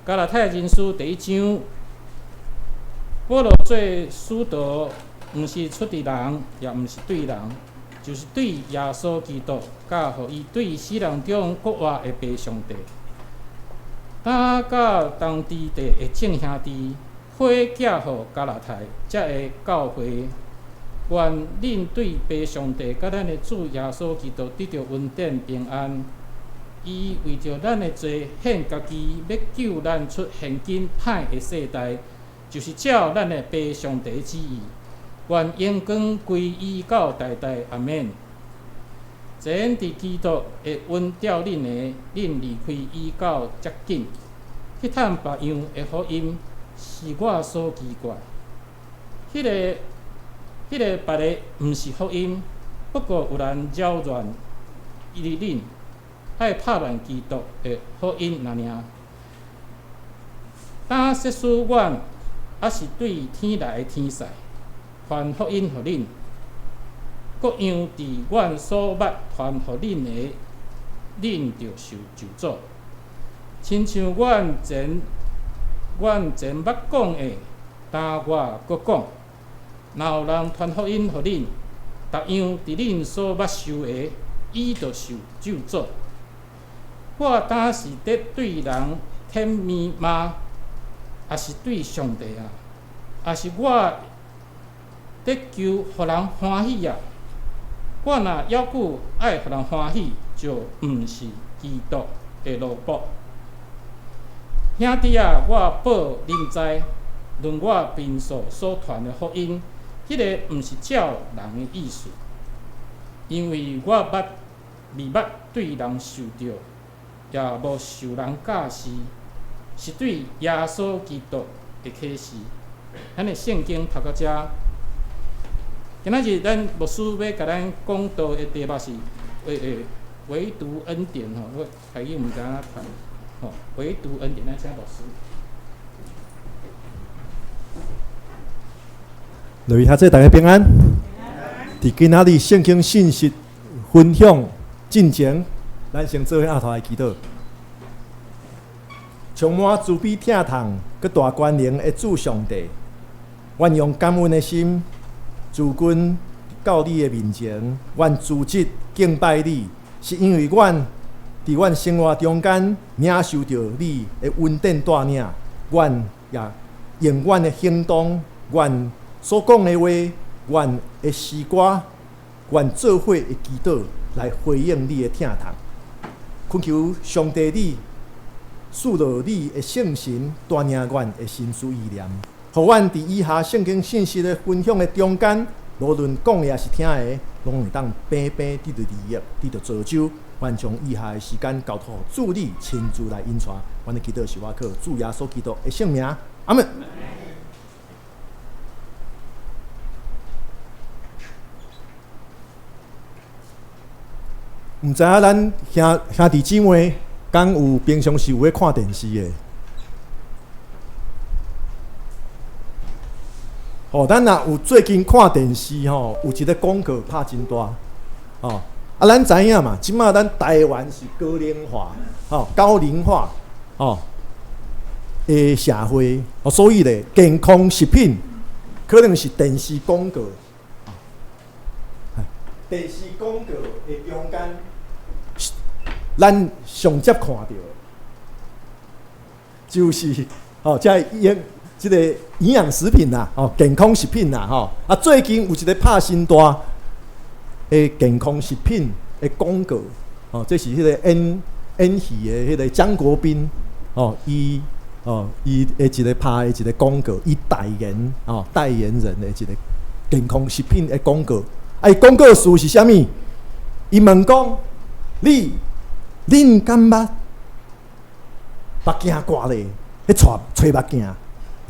加拉太人書第一章，保羅做使徒，毋是出佇人，也毋是對人，就是對耶穌基督，佮予伊對死人中復活的父上帝。佮當地的眾兄弟，回寄予加拉太遮的教會，願恁對父上帝佮咱的主耶穌基督得著恩典平安。伊為著咱的罪獻家己，欲救咱出現今歹的世代，就是照咱的父上帝旨意。願榮光歸伊到代代，阿們。前佇基督會恩召恁的，恁離開伊到遮緊，去趁別樣的福音，是我所奇怪。彼個別个毋是福音，不過有人擾亂恁，愛拍亂基督的福音爾爾。當說使阮猶是對天來的天使，傳福音予恁，各樣佇阮所捌傳予恁的，恁就受咒詛。親像阮前捌講的，今我閣講，若有人傳福音予恁，別樣佇恁所捌受的，伊就受咒詛。我當是佇對人顯明嗎？抑是對上帝啊？抑是我佇求予人歡喜啊？我若猶閣愛予人歡喜，就毋是基督的奴僕。兄弟啊，我報恁知，論我貧素所傳的福音，彼個毋是照人的意思，因為我未捌對人受著，也無受人教示，是對耶穌基督的啟示。咱的聖經讀到遮，今仔日咱牧師欲共咱講道的題目是“唯獨恩典”吼，我台語毋知按怎讀，吼，唯獨恩典，咱請牧師。各位兄弟，大家平安。佇今仔日聖經信息分享進前，咱先做伙阿頭來祈禱。充滿慈悲疼痛、閣大權能的主上帝，阮用感恩的心，自軍到你的面前，阮辞職敬拜你，是因為阮佇阮生活中間領受著你的恩典帶領，阮也用阮的行動、阮所講的話、阮的詩歌、阮做伙的祈禱來回應你的疼痛。懇求上帝你賜落你的聖神帶領阮的心思意念，予阮佇以下聖經信息的分享的中間，無論講的抑是聽的，攏會當平平得著利益，得著造就。阮將以下的時間交託予主你親自來引帶。阮的祈禱是倚靠主耶穌基督的聖名，阿門。毋知影咱兄兄弟姊妹，敢有平常時有咧看電視的？吼，咱若有最近看電視吼，有一個廣告拍真大，吼啊，咱知影嘛？這馬咱台灣是高齡化，吼，高齡化，吼的社會，哦，所以咧，健康食品可能是電視廣告。電視廣告的中間，咱上接看著的，就是吼，這營這個營養食品啦，吼，健康食品啦，吼。啊，最近有一個拍新大的健康食品的廣告，吼，這是彼個演演戲的彼個江國斌，吼，伊吼伊的一個拍的一個廣告，伊代言吼代言人的一個健康食品的廣告。啊！伊廣告詞是啥物？伊問講：你恁敢捌目鏡掛咧？彼揣揣目鏡，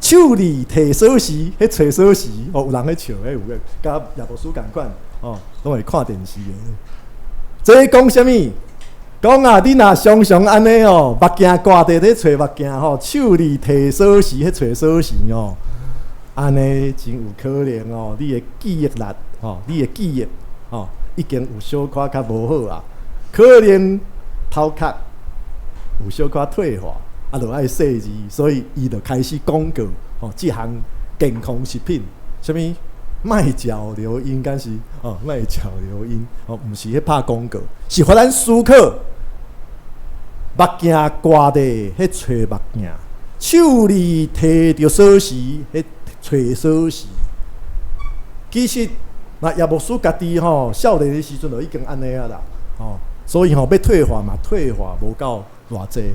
手裡提鎖匙，彼揣鎖匙哦，有人咧笑，彼有个，佮葉牧師仝款哦，攏會看電視的。這講啥物？講啊，你若常常按呢哦，目鏡掛佇咧揣目鏡吼，手裡提鎖匙，彼揣鎖匙哦，按呢真有可能哦，你的記憶力。吼，你的記憶吼已經有小可較無好啊，可能頭殼有小可退化，啊，就愛細膩，所以伊就開始廣告吼，這項健康食品，啥物麥角硫因，敢是哦，麥角硫因哦，毋是彼拍廣告，是予咱思考。目鏡掛咧，彼揣目鏡；手裡提著鎖匙，彼揣鎖匙。其實，那葉牧師家己吼，少年的時陣就已經按呢啊啦，吼，所以吼欲退化嘛，退化無夠偌濟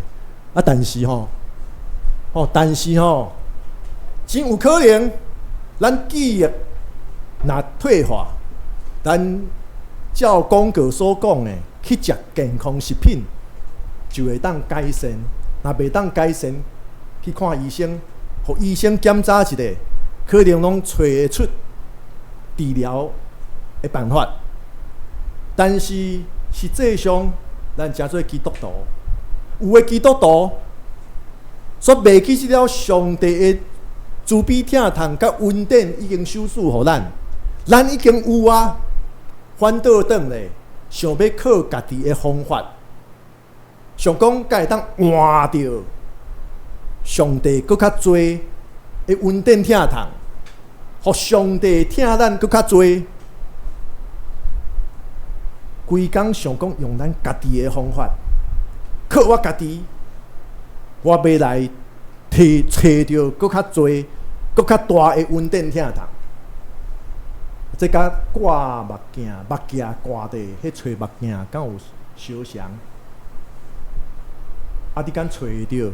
啊。但是吼，吼，但是吼，真有可能，咱記憶若退化，咱照廣告所講的去食健康食品，就會當改善。若袂當改善，去看醫生，予醫生檢查一下，可能攏揣會出治療的辦法。但是實際上，咱誠濟基督徒，有的基督徒，煞袂記這了上帝的慈悲疼痛佮恩典已經賞賜予咱，咱已經有啊，反倒轉咧，想欲靠家己的方法。想講敢會當換著上帝閣較濟的恩典疼痛，予上帝疼咱閣較濟。規工想講用咱家己的方法，靠我家己，我欲來提揣著閣較濟、閣較大的恩典疼痛。這佮掛目鏡、目鏡掛佇彼揣目鏡，敢有相像？啊！你敢揣會著？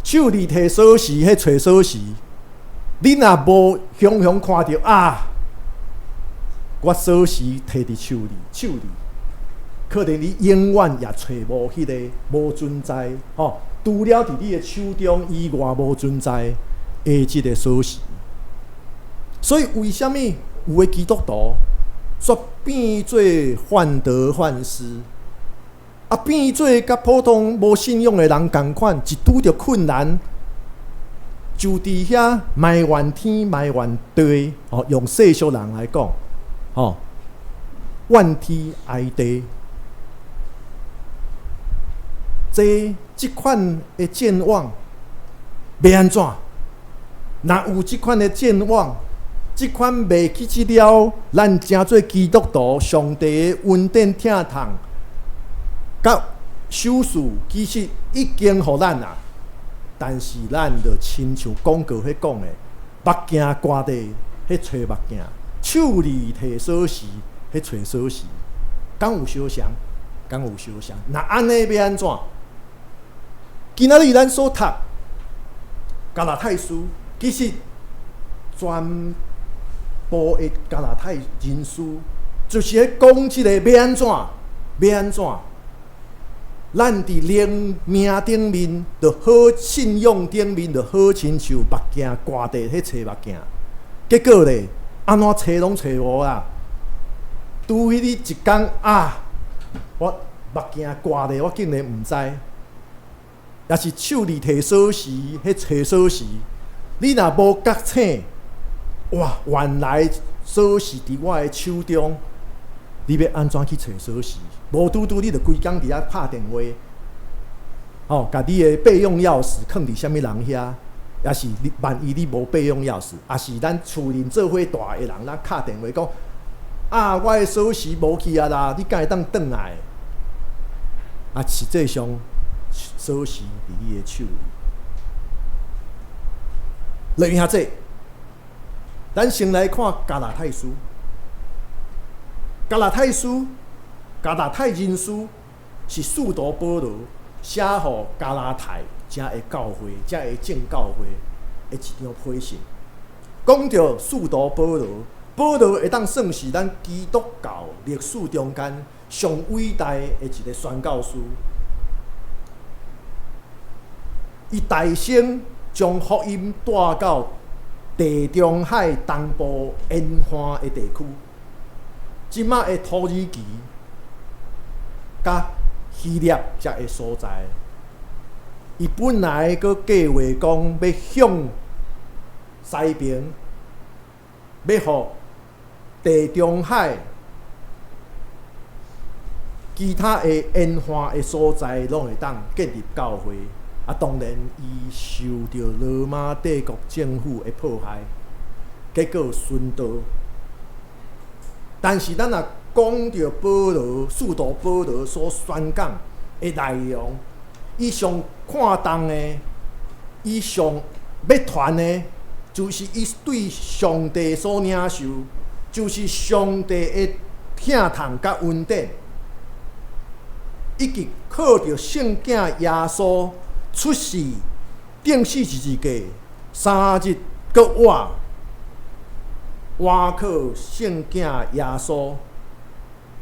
手裡提鎖匙，彼揣鎖匙，你若無雄雄看著啊，我鎖匙提佇手裡，手裡，可能你永遠也揣無彼个無存在吼，除了佇你的手中以外無存在的這个鎖匙。所以為啥物有的基督徒煞變做患得患失？啊，變做佮普通無信仰的人仝款，一拄著困難，就佇遐埋怨天埋怨地，吼，用世俗人來講，吼，怨天哀地。這這款的健忘，欲按怎？若有這款的健忘，這款袂記得了，咱成做基督徒，上帝的恩典疼痛。佮賞賜其實已經予咱啊，但是咱就親像廣告彼講的，目鏡掛佇彼揣目鏡，手裡提鎖匙彼揣鎖匙，敢有相像？敢有相像？若按呢欲按怎？今仔日咱所讀加拉太書，其實全部的加拉太人書，就是咧講這个欲按怎？欲按怎？咱佇靈命頂面，就好信仰頂面，就好親像目鏡掛佇彼揣目鏡，結果咧，按怎揣攏揣無啦。除非你一工啊，我目鏡掛咧，我竟然毋知，抑是手裡提鎖匙，彼揣鎖匙，你若無覺醒，哇，原來鎖匙佇我的手中，你欲按怎去揣鎖匙？無拄拄，你就規工佇遐拍電話，吼，共你的備用鑰匙囥佇啥物人遐？抑是你萬一你無備用鑰匙，抑是咱厝裡做伙蹛的人，咱敲電話講，啊，我的鎖匙無去啊啦，你敢會當轉來？啊，實際上鎖匙佇你的手裡。來兄弟，咱先來看加拉太書，加拉太書。加拉太人書是使徒保羅寫予加拉太遮的教會、遮的正教會的一張批信。講著使徒保羅，保羅會當算是咱基督教歷史中間上偉大的一个宣教師。伊大聲將福音帶到地中海東部沿岸的地區，這馬的土耳其佮希臘遮的所在。伊本來閣計劃講欲向西爿，欲予地中海經其他的沿岸的所在，攏會當建立教會。啊，當然，伊受著羅馬帝國政府的迫害，結果殉道。但是，咱若講著保羅，使徒保羅所宣講的內容，伊上看重的，伊上欲傳的，就是伊對上帝所領受，就是上帝的疼痛佮恩典，以及靠著聖囝耶穌出世、釘死十字架3日閣活，倚靠聖囝耶穌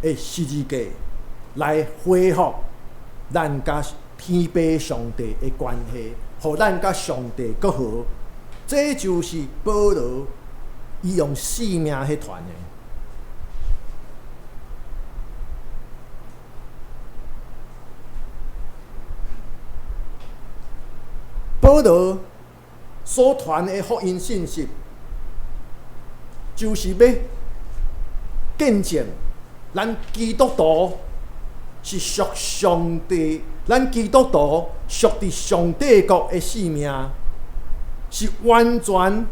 的十字架來恢復咱佮天父上帝的關係，予咱佮上帝閣和。這就是保羅伊用性命去傳的。保羅所傳的福音信息，就是欲見證咱基督徒是屬上帝，咱基督徒屬佇上帝國的性命，是完全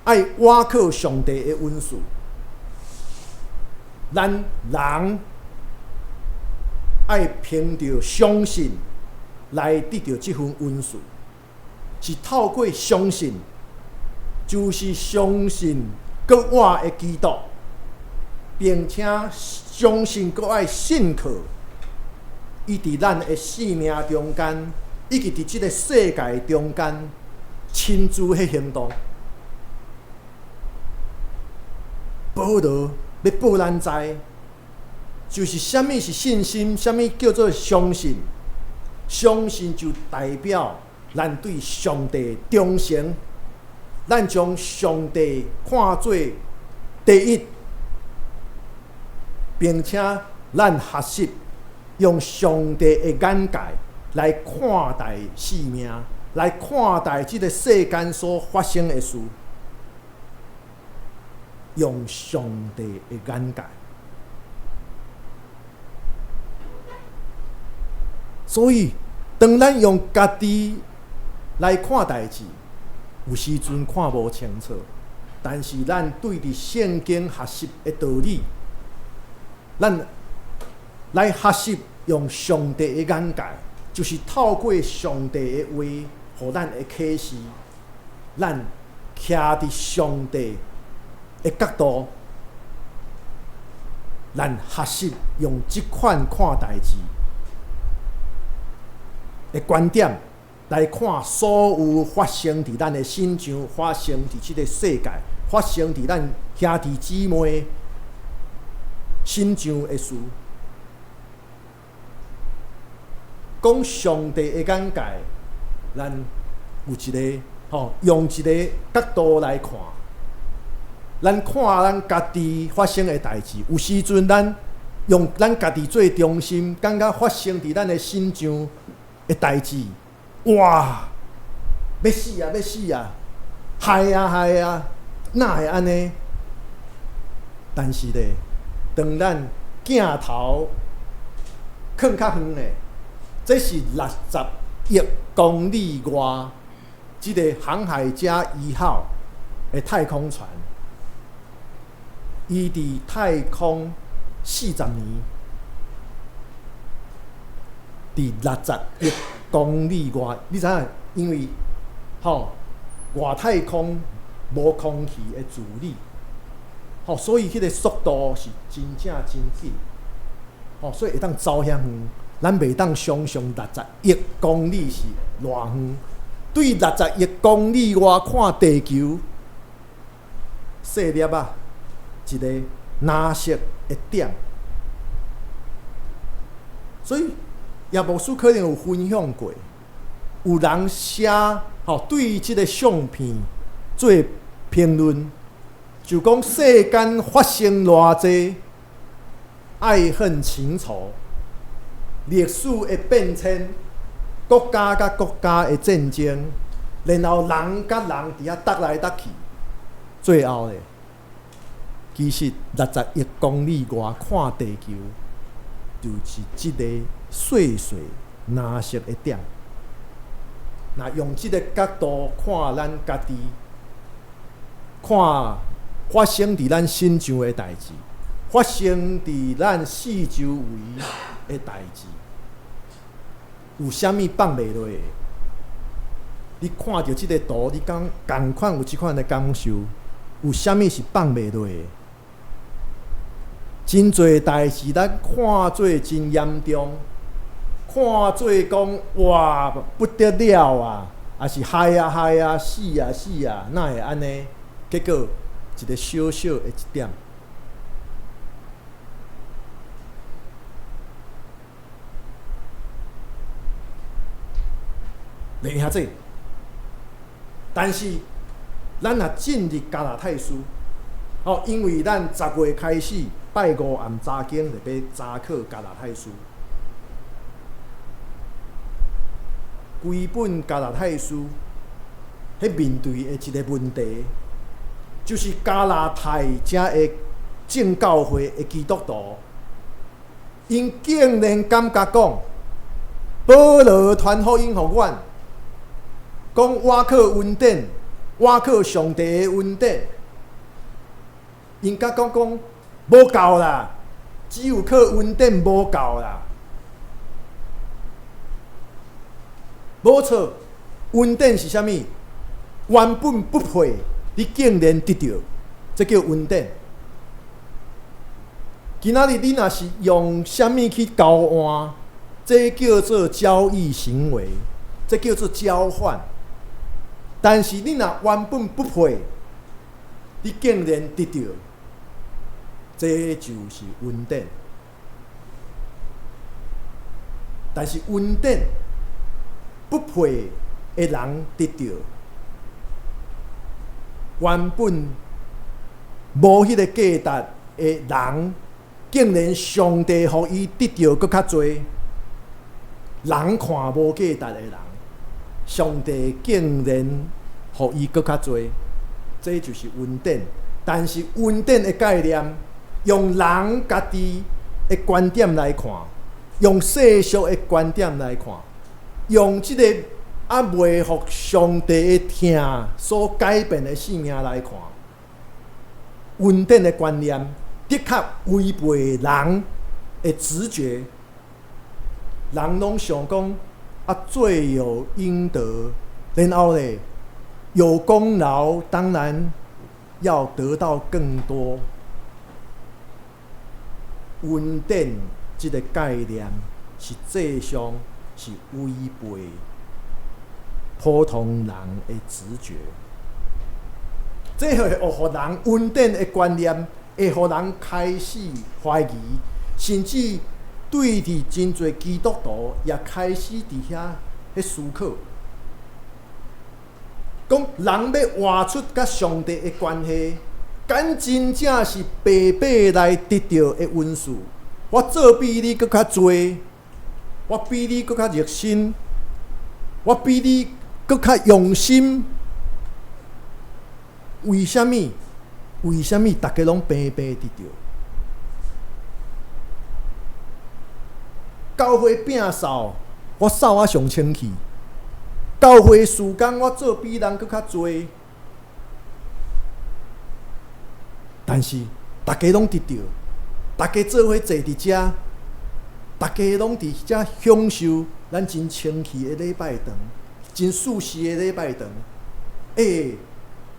愛倚靠上帝的恩賜。咱人愛憑著相信來得著這份恩賜，是透過相信，就是相信閣活的基督，並且相信閣愛信靠伊佇咱的生命中間，以及佇這个世界中間親自去行動。保羅欲報咱知，就是啥物是信心，啥物叫做相信。相信就代表咱對上帝忠誠，咱將上帝看做第一，並且咱學習用上帝的眼界來看待生命，來看待這个世間所發生的事，用上帝的眼界。所以，當咱用家己來看代誌，有時陣看無清楚，但是咱對佇聖經學習的道理，咱來學習用上帝的眼界，就是透過上帝的話，予咱的啟示，咱徛佇上帝的角度，咱學習用這款看代誌的觀點來看所有發生佇咱的身上、發生佇這个世界、發生佇咱兄弟姊妹身上的事。講上帝的眼界，咱有一个吼，用一个角度來看，咱看咱家己發生的代誌，有時陣咱用咱家己做中心，感覺發生佇咱的身上的代誌，哇！欲死啊！欲死啊！害啊！害啊！哪會按呢？但是咧，當咱鏡頭囥較遠咧，這是60億公里外，這个航海家一號的太空船，伊佇太空40年，佇60億公里外，你知影？因為吼外太空無空氣的阻力，吼，所以彼个速度是真正真緊，吼，所以會當走遐遠。咱袂當想像60億公里是偌遠，對60億公里外看地球，細粒仔，一个藍色的點。所以葉牧師可能有分享過，有人寫吼對這个相片做評論，就講世間發生偌濟愛恨情仇，歷史的變遷，國家佮國家的戰爭，然後人佮人佇遐鬥來鬥去，最後咧，其實60億公里外看地球，就是這个細細藍色的點。若用這个角度看咱家己，看發生佇咱身上的代誌，發生佇咱四周圍的代誌，有啥物放袂落的？你看著這个圖，你敢仝款有這款的感受？有啥物是放袂落的？真濟代誌咱看做真嚴重，看做講哇不得了啊，抑是害啊害啊，死啊死啊，哪會按呢？結果一个小小的一點，袂遐濟。但是咱若進入加拉太書，哦，因為咱10月開始拜五暗查經就欲查考加拉太書，規本加拉太書，彼面對的一个問題，就是加拉太遮的正教會的基督徒，𪜶竟然感覺講，保羅傳福音予阮，講我靠恩典，我靠上帝的恩典，𪜶佮講講無夠啦，只有靠恩典無夠啦，無錯，恩典是啥物？原本不配，你竟然得著，這叫恩典。今仔日你若是用啥物去交換，這叫做交易行為，這叫做交換。但是你若原本不配，你竟然得著，這就是恩典。但是恩典不配的人得著，原本無彼个價值的人，竟然上帝予伊得著閣較濟。人看無價值的人，上帝竟然予伊閣較濟，這就是恩典。但是恩典的概念，用人家己的觀點來看，用世俗的觀點來看，用這個猶未予上帝的疼所改變的性命來看，恩典的觀念的確違背人的直覺。人攏想講啊，罪有應得，然後咧有功勞，當然要得到更多。恩典這个概念，實際上是違背普通人的直覺。這會予人恩典的觀念，會予人開始懷疑，甚至對佇真濟基督徒也開始佇遐彼思考，講人欲活出佮上帝的關係，敢真正是白白來得著的恩賜？我做比你閣較濟，我比你閣較熱心，我比你閣較用心。為啥物？為啥物逐家攏平平得著？教會摒掃，我掃啊上清氣；教會事工，我做比人閣較濟。但是逐家攏得著，逐家做伙坐佇遮，逐家攏佇遮享受咱真清氣的禮拜堂，真舒適的禮拜堂。欸，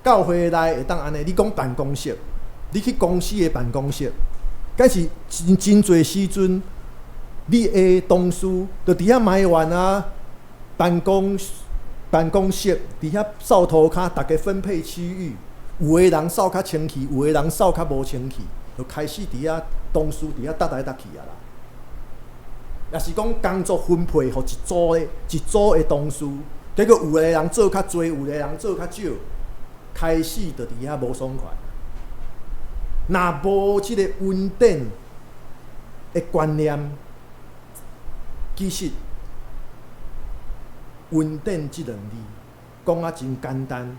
教會內會當按呢？你講辦公室，你去公司的辦公室，敢是真真濟時陣，你的同事就佇遐埋怨啊，辦公室佇遐掃塗跤，逐家分配區域，有的人掃較清氣，有的人掃較無清氣，就開始佇遐同事佇遐搭來搭去啊啦。抑是講工作分配予一組的同事，結果有的人做較濟，有的人做較少，開始就佇遐無爽快。若無這個恩典的觀念，其實恩典這兩字講啊真簡單，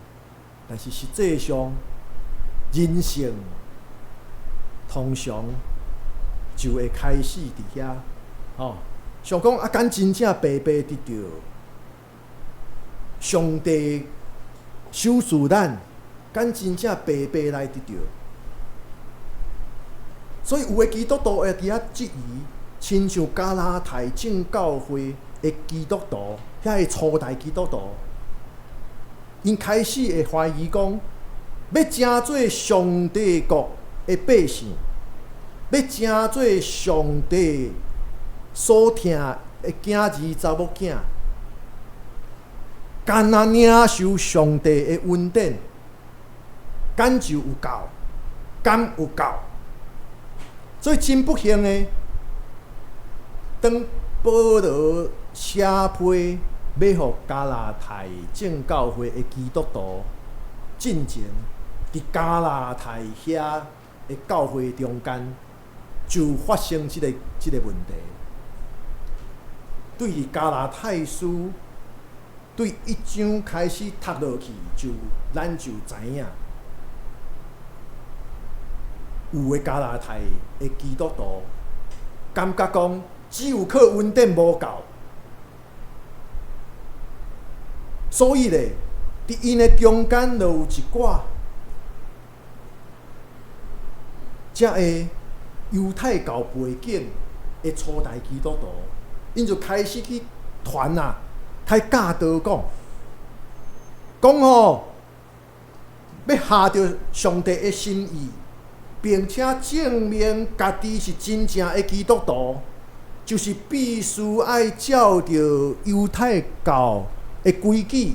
但是實際上人性通常就會開始佇遐，吼，想講啊，敢真正白白得著上帝賞賜咱，敢真正白白來得著？所以有的基督徒會佇遐質疑，親像加拉太正教會的基督徒，遐个初代基督徒，𪜶開始會懷疑講，欲成做上帝國的百姓，欲成做上帝所疼的囝兒查某囝，干焦領受上帝的恩典，敢就有夠？敢有夠？所以真不幸的，當保羅寫批欲予加拉太正教會的基督徒進前，佇加拉太遐的教會中間，就發生這個問題。對佇加拉太書對一章開始讀落去，就咱就知影，有的加拉太的基督徒感覺講，只有靠恩典無夠，所以咧，佇𪜶的中間就有一寡遮个猶太教背景的初代基督徒，𪜶就開始去傳啊，開教導講，講吼，欲合著上帝的心意，並且證明家己是真正的基督徒，就是必須愛照著猶太教的規矩，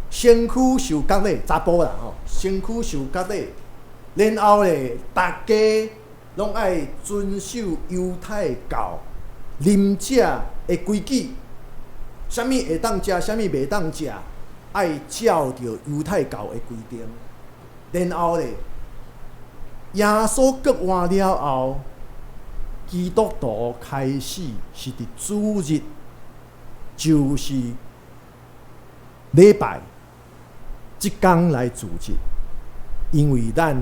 身軀受割禮，查埔啦吼，身軀受割禮，然後咧，逐家攏愛遵守猶太教啉食的規矩，啥物會當食，啥物袂當食，愛照著猶太教的規定。然後咧，耶穌復活了後，基督徒開始是佇主日，就是禮拜，這工來主日，因為咱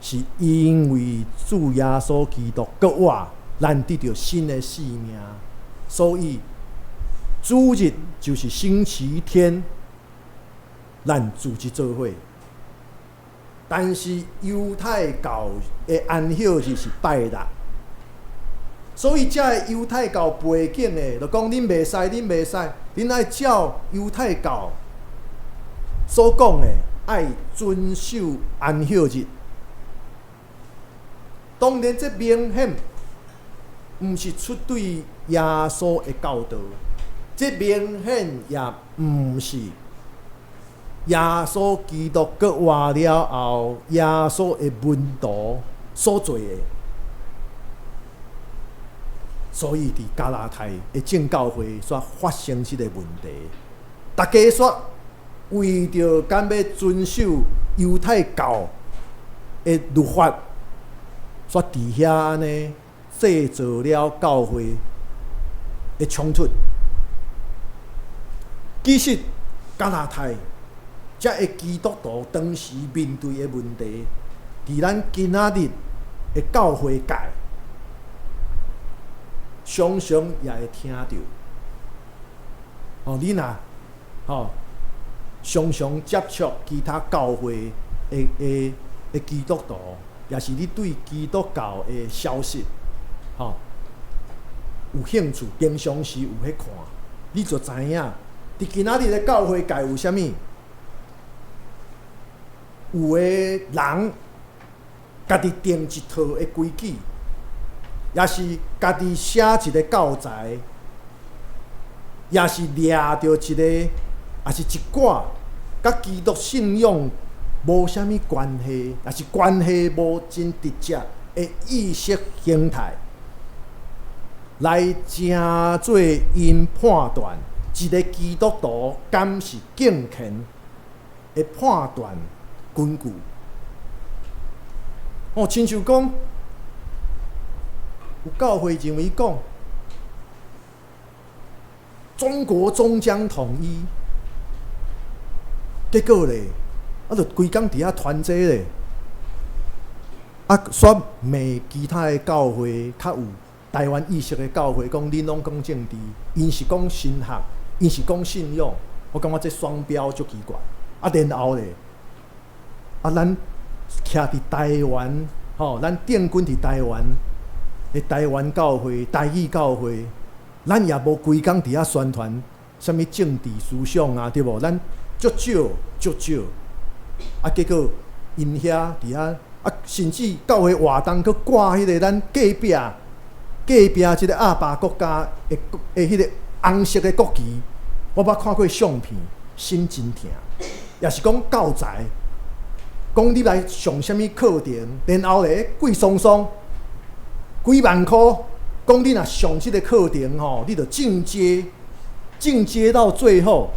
是因為主耶穌基督復活，咱得著新的生命，所以主日就是星期天，咱主日做伙。但是猶太教的安息日是拜六，所以這个猶太教背景的，就講恁袂使，恁袂使，恁愛照猶太教所講的，愛遵守安息日。當然，這明顯毋是出對耶穌的教導，這明顯也毋是耶穌基督復活了後，耶穌的門徒所做的。所以，佇加拉太的正教會煞發生這個問題，逐家煞為著敢欲遵守猶太教的律法，煞佇遐按呢製造了教會的衝突。其實加拉太遮个基督徒當時面對的問題，佇咱今仔日的教會界，常常也會聽著。哦，你若吼常常接觸其他教會的基督徒，也是你對基督教的消息，吼有興趣，平常時有去看，你就知影，佇今仔日的教會界有啥物？有的人家己定一套的規矩，也是家己寫一个教材，也是掠著一个，也是一寡佮基督信仰無啥物關係，也是關係無真直接的意識形態，來成做𪜶判斷一个基督徒敢是敬虔的判斷根據。哦，親像講，有教會認為講，中國終將統一，結果咧，啊，就規工佇遐傳這咧，啊，煞罵其他的教會較有台灣意識的教會，講恁攏講政治，𪜶是講神學，𪜶是講信仰，我感覺這雙標足奇怪。啊，然後咧，啊，咱徛佇台灣，吼，咱定根佇台灣的台灣教會、台語教會，咱也無規工佇遐宣傳啥物政治思想啊，對無？咱足少足少，啊，結果𪜶遐佇遐，啊，甚至教會活動閣掛彼個咱隔壁隔壁這个阿爸國家的的彼個紅色的國旗，我捌看過相片，心真疼。也是講教材，講你來上啥物課程，然後咧貴鬆鬆幾萬箍，講你若上這個課程吼，你就進階，進階到最後，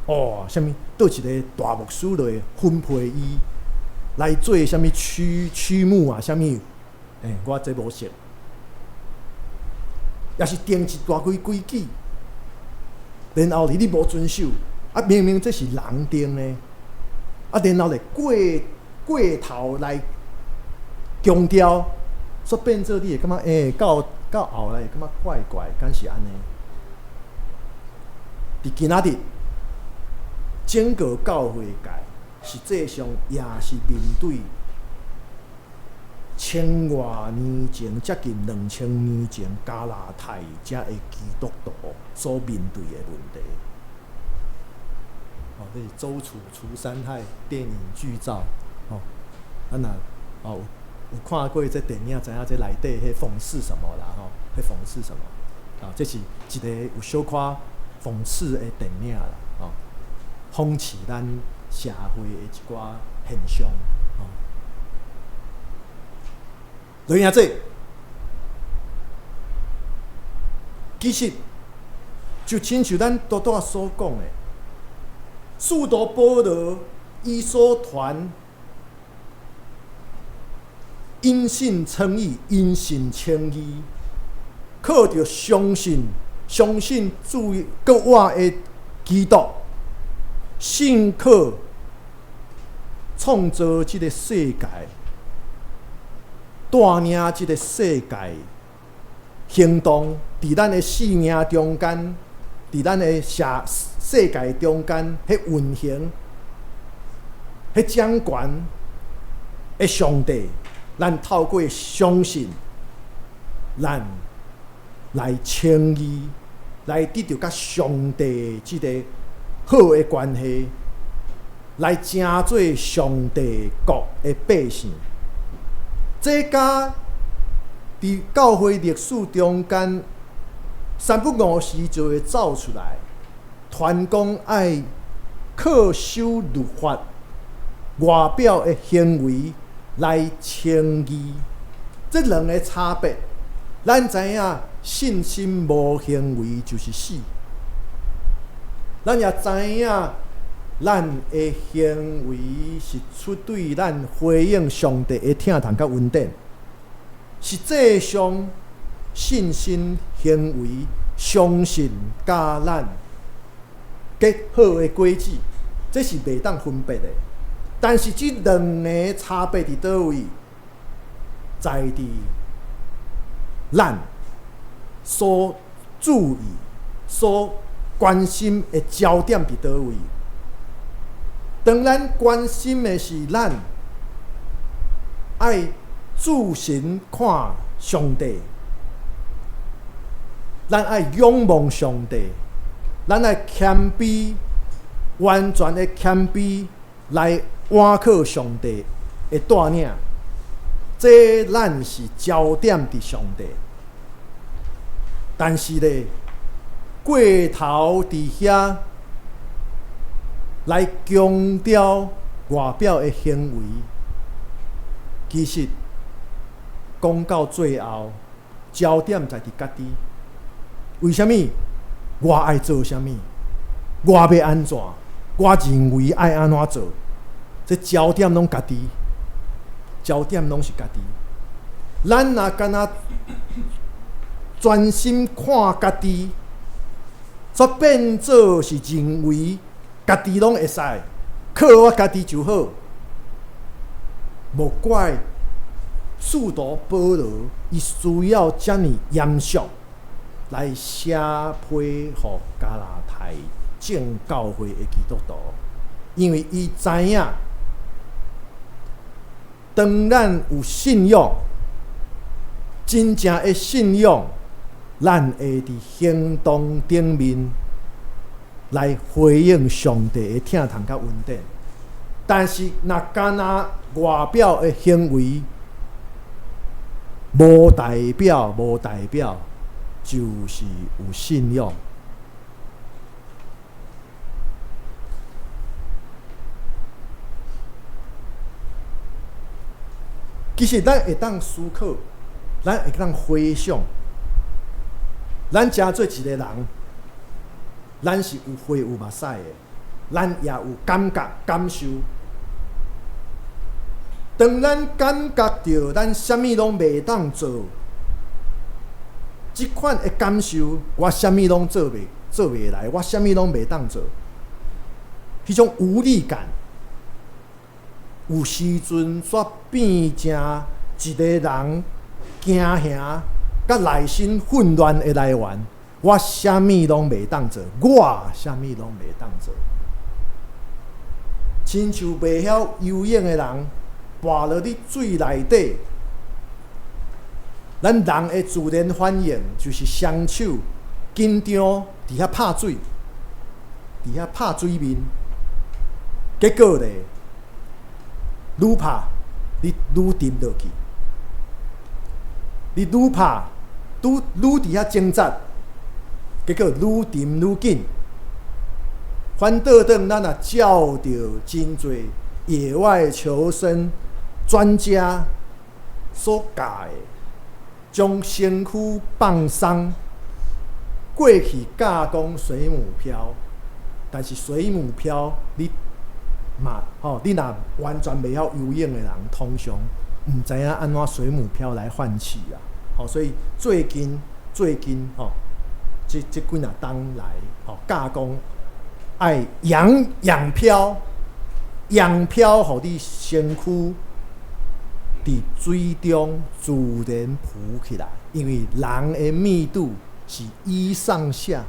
哦，啥物佗一个大牧師就會分配伊來做啥物區區牧啊，啥物？我這無熟，也是定一大堆規矩，然後你無遵守，啊，明明這是人定的，啊，然後咧過過頭來強調，煞變做你會感覺，到到後來會感覺怪怪，敢是按呢？佇今仔日，整個教會界實際上也是面對千外年前，接近2000年前加拉太遮的基督徒所面對的問題。哦，這是周處除三害電影劇照。哦，咱若哦有看過這電影，知影這內底彼諷刺什麼啦？吼，彼諷刺什麼？啊，這是一個有小可諷刺的電影啦。哦，諷刺咱社會的一寡現象。哦，來兄弟，其實就親像咱拄拄仔所講的，使徒保羅伊所傳因信稱義，因信稱義，靠著相信，相信主閣活的基督，信靠創造這个世界，帶領這个世界行動，佇咱的生命中間，佇咱的社世界中間，彼運行、彼掌權的上帝，咱透過相信，咱來稱義，來得著佮上帝這个好的關係，來成做上帝國的百姓。這佮佇教會歷史中間，三不五時就會走出來，傳講愛恪守律法，外表的行為來稱義。這兩个差別，咱知影信心無行為就是死。咱也知影，咱的行為是出對咱回應上帝的疼痛佮恩典。實際上，信心行為相信佮咱結好的果子，這是袂當分別的。但是這兩个差別佇佗位？在佇咱所注意、所關心的焦點佇佗位？當咱關心的是咱愛注神看上帝，咱愛仰望上帝，咱愛謙卑，完全的謙卑來倚靠上帝的帶領。這咱是焦點佇上帝，但是咧過頭佇遐來強調外表的行為，其實講到最後，焦點在佇家己。為啥物？我愛做啥物？我欲按怎？我認為愛按怎做？這焦點攏家己，焦點攏是家己。咱若干焦專心看家己，煞變做是認為家己攏會使，靠我家己就好。莫怪使徒保羅伊需要遮爾嚴肅來寫批予加拉太眾教會的基督徒，因為伊知影，當咱有信仰，真正的信仰，咱會佇行動頂面來回應上帝的疼痛佮恩典。但是，若干焦外表的行為，無代表就是有信仰。其實，咱會當思考，咱會當回想，咱成做一個人，咱是有血有目屎的，咱也有感覺感受。當咱感覺著咱啥物攏袂當做，這款的感受，我啥物攏做袂來，我啥物攏袂當做，彼種無力感，有時陣煞變成一個人驚嚇佮內心混亂的來源。我啥物攏袂當做，我啥物攏袂當做，親像袂曉游泳的人，跋落佇水內底，咱人的自然反應就是雙手緊張，佇遐拍水，佇遐拍水面。結果咧，愈拍你愈沉落去，你愈拍愈愈佇遐掙扎，結果愈沉愈緊。反倒轉，咱若照著真濟野外求生專家所教的，將身軀放鬆，過去教講水母漂，但是水母漂你嘛吼，你若完全袂曉游泳的人，通常毋知影按怎水母漂來換氣啊。吼，所以最近吼，這幾若冬來吼教講愛仰漂，仰漂，予你身軀佇水中自然浮起來，因為人的密度是一上下，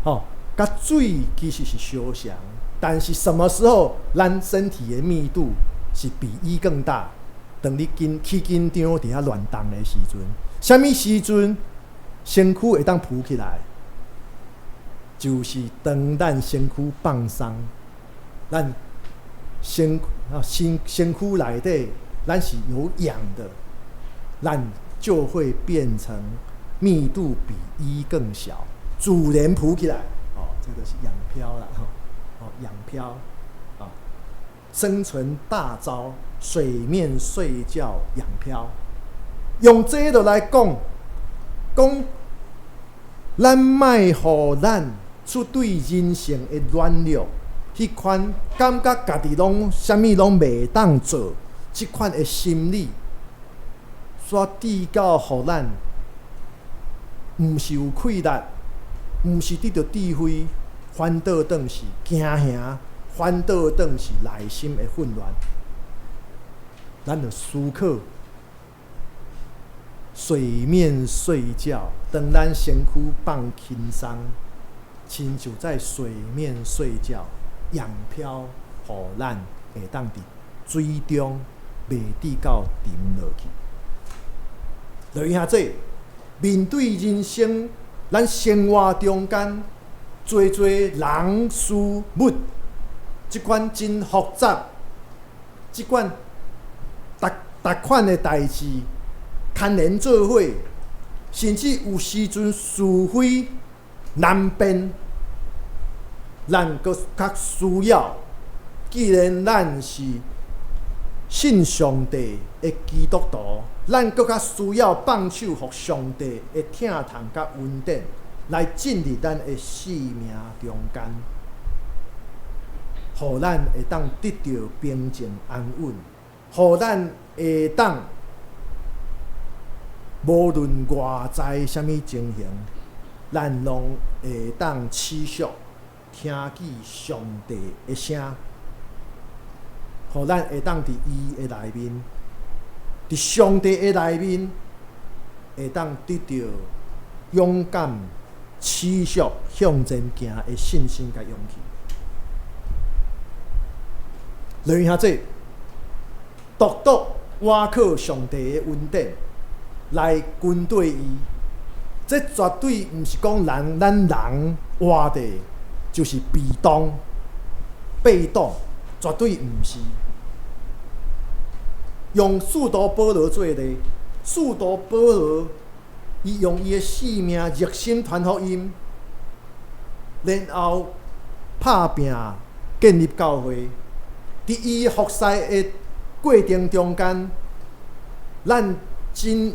吼，佮水其實是相像，但是什麼時候咱身體的密度是比一更大？當你緊起緊張佇遐亂動的時陣，啥物時陣身軀會當浮起來？就是當咱身軀放鬆，咱身軀內底咱是有氧的，咱就會變成密度比一更小，自然浮起來。哦，這個是仰漂啦，吼，哦，仰漂，啊，生存大招，水面睡覺仰漂。用這個來講，講咱莫予咱出對人性的軟弱，彼款感覺家己攏啥物攏袂當做，這款的心理，煞致到予咱毋是有氣力，毋是得著智慧，反倒轉是驚嚇，反倒轉是內心的混亂。咱著思考水面睡覺，當咱身軀放輕鬆，親像在水面睡覺，仰漂，予咱會當佇水中袂致到沉落去。落去遐濟，面對人生，咱生活中間濟濟人事物，這款真複雜，這款逐逐款的代誌牽連做伙，甚至有時陣是非難辨，咱閣較需要。既然咱是信上帝的基督徒，咱閣較需要放手，予上帝的疼痛佮恩典來進入咱的生命中間，予咱會當得著平靜安穩，予咱會當無論外在啥物情形，咱攏會當持續聽見上帝的聲，予咱會當佇伊的內面佇上帝的內面，會當得著勇敢、持續向前行的信心佮勇氣。來兄弟，獨獨倚靠上帝的恩典來跟綴伊，這絕對毋是講人咱人活的，就是被動、被動，絕對毋是。用使徒保羅做例，使徒保羅伊用伊的性命熱心傳福音，然後拍拚建立教會。佇伊服侍的過程中間，咱真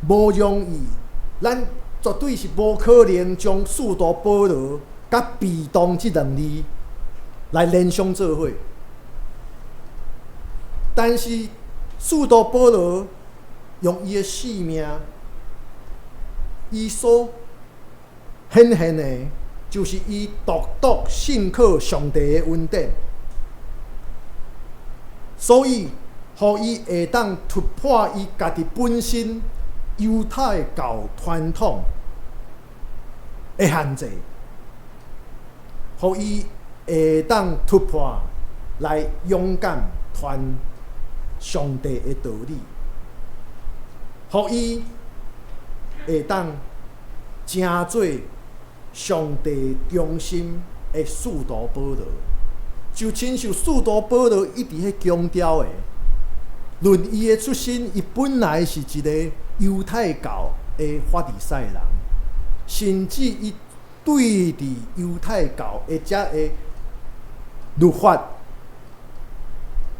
無容易，咱絕對是無可能將使徒保羅佮被動這兩字來聯想做伙。但是使徒保羅用伊的性命，伊所顯現的，就是伊獨獨信靠上帝的恩典。所以，予伊會當突破伊家己本身猶太教傳統的限制，予伊會當突破來勇敢傳上帝的道理，予伊會當成做上帝忠心的使徒保羅。就親像使徒保羅一直咧強調的，論伊的出身，伊本來是一個猶太教的法利賽人，甚至伊對佇猶太教的這个律法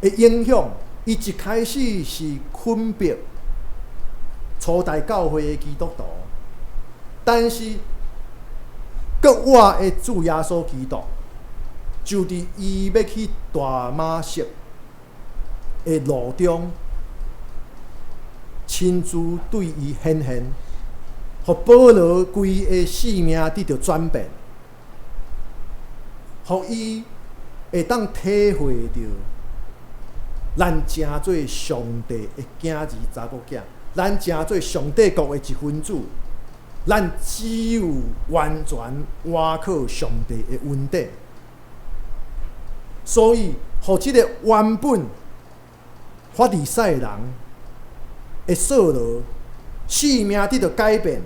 的影響，伊一開始是捆綁初代教會的基督徒，但是閣活的主耶穌基督，就佇伊欲去大馬色的路中，親自對伊顯現，予保羅規个性命得著轉變，予伊會當體會著咱成做上帝的囝兒查某囝，咱成做上帝國的一分子，咱只有完全倚靠上帝的恩典。所以，予這个原本法利賽人的掃羅，性命得著改變，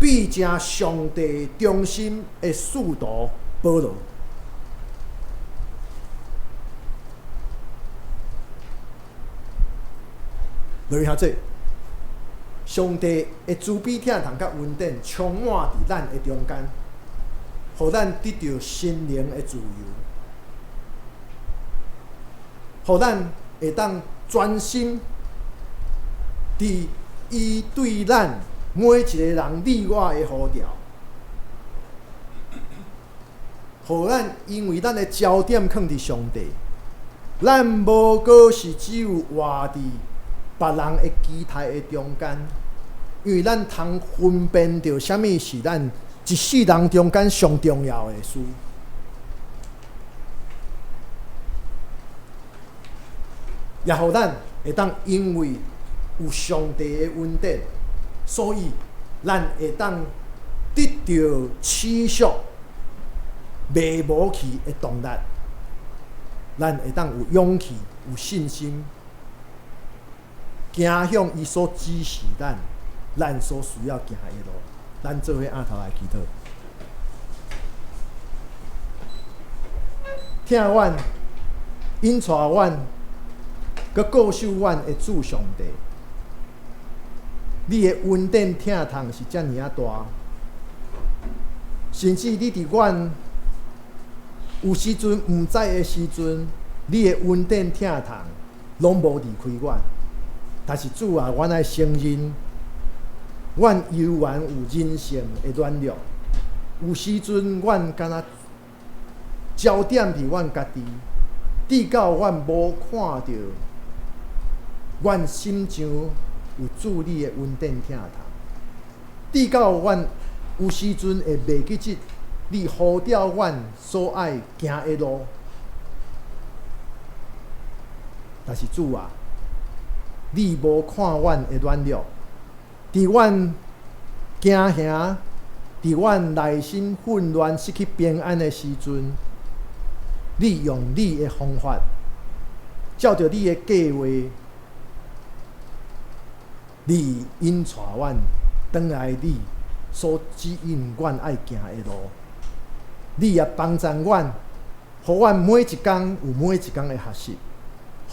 變成上帝忠心的使徒保羅。來兄弟，上帝的慈悲疼痛佮恩典充滿佇咱的中間，予咱得著心靈的自由。予咱會當專心佇伊對咱每一個人你我的呼召，予咱因為咱的焦點囥佇上帝，咱無閣是只有活佇別人的期待的中間，因為咱通分辨著啥物是咱一世人中間上重要的事。也予咱會當因為有上帝的恩典，所以咱會當得著持續袂無去的動力。咱會當有勇氣、有信心，行向伊所指示咱、咱所需要行的路。咱做伙按頭來祈禱，疼阮、引帶阮、閣顧守阮的主上帝，你的恩典疼痛是遮爾仔大，甚至你佇阮有時陣毋知的時陣，你的恩典疼痛攏無離開阮。但是主啊，阮愛承認，阮猶原有人性的軟弱，有時陣阮敢若焦點佇阮家己，直到阮無看著。阮心上有主你的恩典疼痛，直到阮有時陣會袂記得你呼召阮所愛行的路。但是主啊，你無看阮的軟弱，佇阮驚嚇，佇阮內心混亂、失去平安的時陣，你用你的方法，照著你的計劃，你引帶阮轉來你所指引阮愛行的路。你也幫助阮，予阮每一工有每一工的學習，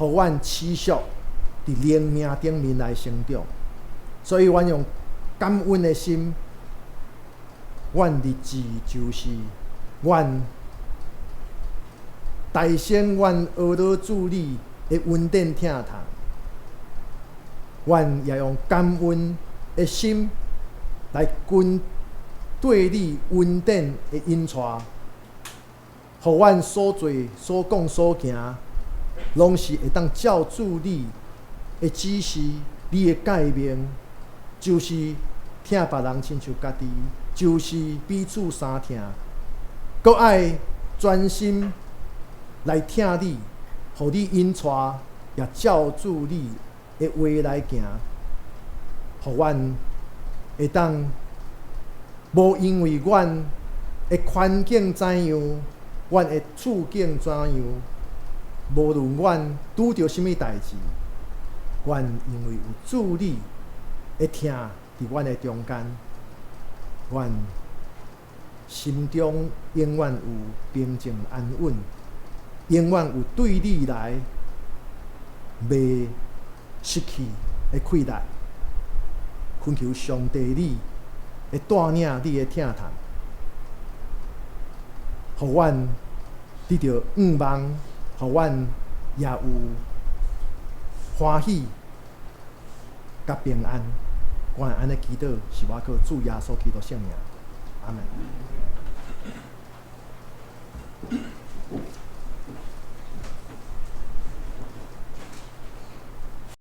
予阮持續佇靈命頂面來成長。所以，阮用感恩的心，阮立志就是阮提升阮呵咾主你的恩典疼痛。阮也用感恩的心來跟對你恩典的引帶，予阮所做、所講、所行，攏是會當照主你的指示、你的誡命，就是疼別人親像家己，就是彼此相疼，閣愛專心來疼你，予你引帶，也照主你的話來行，予阮會當無因為阮的環境怎樣，阮的處境怎樣，無論阮拄著啥物代誌，阮因為有主你的疼佇阮的中間，阮心中永遠有平靜安穩，永遠有對你來袂失去的氣力。懇求上帝你的帶領，你的疼痛，予阮得著向望，予阮也有歡喜佮平安。阮按呢祈禱，是倚靠主耶穌基督聖名。阿門。